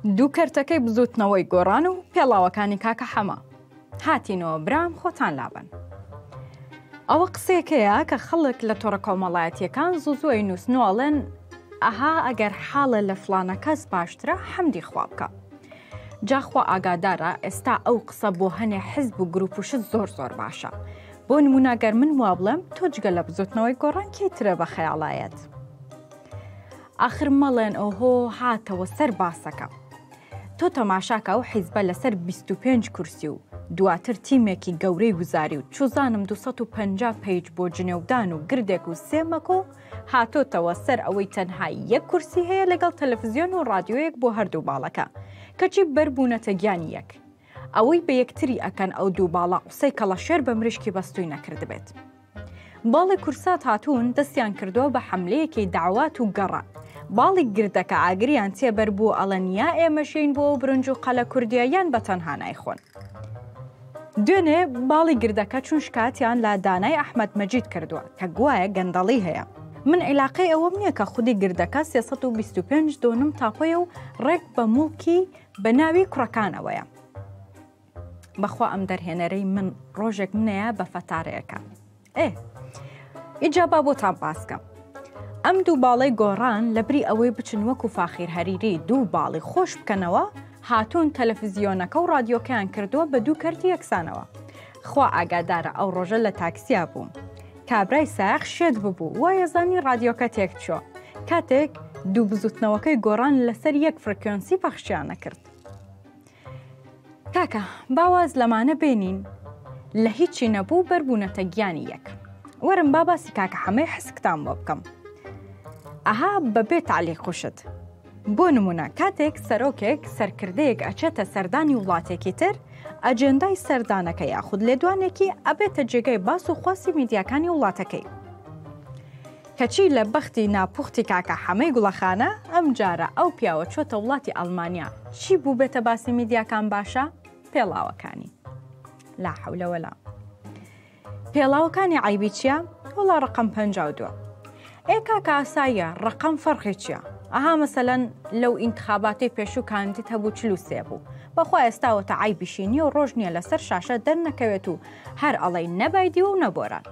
دوو کەرتەکەی بزوتنەوەی گۆڕان و پێڵاوەکانی کاکە حەمە. هاتینەوە برام خۆتان لابەن. ئەوە قسەیەکەیە کە خەڵک لە تۆڕە کۆمەڵایەتیەکان زوو زوو ئەینووسن و ئەڵێن ئەها ئەگەر حاڵە لە فڵانە کەس باشترە حەمدی خوا بکە. جا خوا ئاگادارە ئێستا ئەو قسە بۆ هەنێ حزب و گروپ و شت زۆر زۆر باشە. بۆ نمونە گەر من وا بڵێم تۆ جگە لە بزوتنەوەی گۆڕان کێی ترە بە خەیاڵایەت؟ ئاخر مەڵێن ئۆهۆ هاتەوە سەر باسەکە. تۆ تەماشاکە ئەو حیزبە لەسەر 25 کورسی و دواتر تیمێکی گەورەی وزاری و چوزانم 250 page بۆ جنێودان و گردێک و سێ مەکۆ هاتۆتەوە سەر ئەوەی تەنها یەک کورسی هەیە لەگەڵ تەلەفزیۆن و ڕادیۆیەک بۆ هەردوو باڵەکە کەچی بەربوونەتە گیانی یەک. ئەوەی بە یەکتری ئەکەن ئەو دوو باڵە قسەی کەڵەشێر بە مریشکی بەستووی نەکردبێت. باڵی کورسات هاتوون دەستیان کردووە بە حەملەیەکی دەعوات و گەڕان. باڵی گردەکە ئاگریان تێ بەربوو ئەڵێن یا ئێمەشین بۆ ئەو برنج و قەلە کوردیە یان بە تەنها نایخۆن. دوێنێ باڵی گردەکە چون شکاتیان لە دانای ئەحمەد مەجید کردووە کە گوایە گەندەڵی هەیە. من عیلاقەی ئەوەم نییە کە خودی گردەکە 325 دۆنم تاپۆیە و ڕێک بە موڵکی بە ناوی کوڕەکانەوەیە. بەخوا ئەم دەرهێنەرەی من ڕۆژێک منەیە بە فەتارەیەکە ئێ ئیجا با بۆتان باسکەم ئەم دوو باڵەی گۆڕان لە بری ئەوەی بچن وەکو فاخیر هەریری دوو باڵی خۆش بکەنەوە هاتوون تەلەفزیۆنەکە و ڕادیۆکەیان کردووە بە دوو کەرتی یەکسانەوە خوا ئاگادارە ئەو ڕۆژە لە تاکسیا بووم کابرای سایەق شێت ببوو وایەزانی ڕادیۆکە تێک چووە کاتێک دوو بزوتنەوەکەی گۆڕان لەسەر یەک frequency پەخشیان نەکرد کاکە با واز لەمانە بێنین لە هیچی نەبوو بەربوونەتە گیانی یەک وەرم با باسی کاکە حەمەی حسکتان بۆ بکەم ئەها بەبێ تالی خوشت بۆ نمونە کاتێک سەرۆکێک سەرکردەیەک ئەچێتە سەردانی وڵاتێکی تر ئەجێندای سەردانەکە یاخود لێدوانێکی ئەبێتە جێگای باس و خواسی میدیاکانی وڵاتەکەی. کەچی لە بەختی ناپوختی کاکە حەمەی گوڵەخانە ئەمجارە ئەو پیاوە چۆتە وڵاتی ئەڵمانیا چی بووبێتە باسی میدیاکان باشە پێڵاوەکانی لا حەولە وەلا پێڵاوەکانی عەیبی چیە وەڵا ڕقم 52 ئێ کاکە ئاساییە ڕقم فەرقی چیە ئەها مەسەلەن لەو ئینتخاباتەی پێشوو کاندید هەبوو 43 بوو بەخوا ئێستاوەتە عەیبیشی نییە و ڕۆژ نییە لەسەر شاشە دەرنەکەوێت و هەر ئەڵێی نەبای دیوە و نەبۆران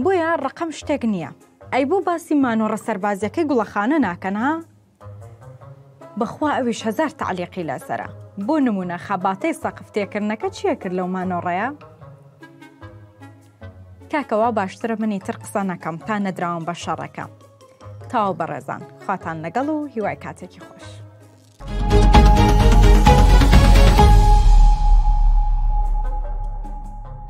بۆیە ڕەقەم شتێک نییە. ئەی بۆ باسی مانۆڕە سەربازیەکەی گوڵەخانە ناکەن ها؟ بەخوا ئەویش هەزار تەعلیقی لەسەرە. بۆ نمونە خەباتەی سەقف تێکردنەکە چیە کرد لەو مانۆڕەیە؟ کاکە وا باشترە من ئیتر قسە نەکەم تا نەدراوم بە شەڕەکە. تەواو بەڕێزان خواتان لەگەڵ و هیوای کاتێکی خۆش.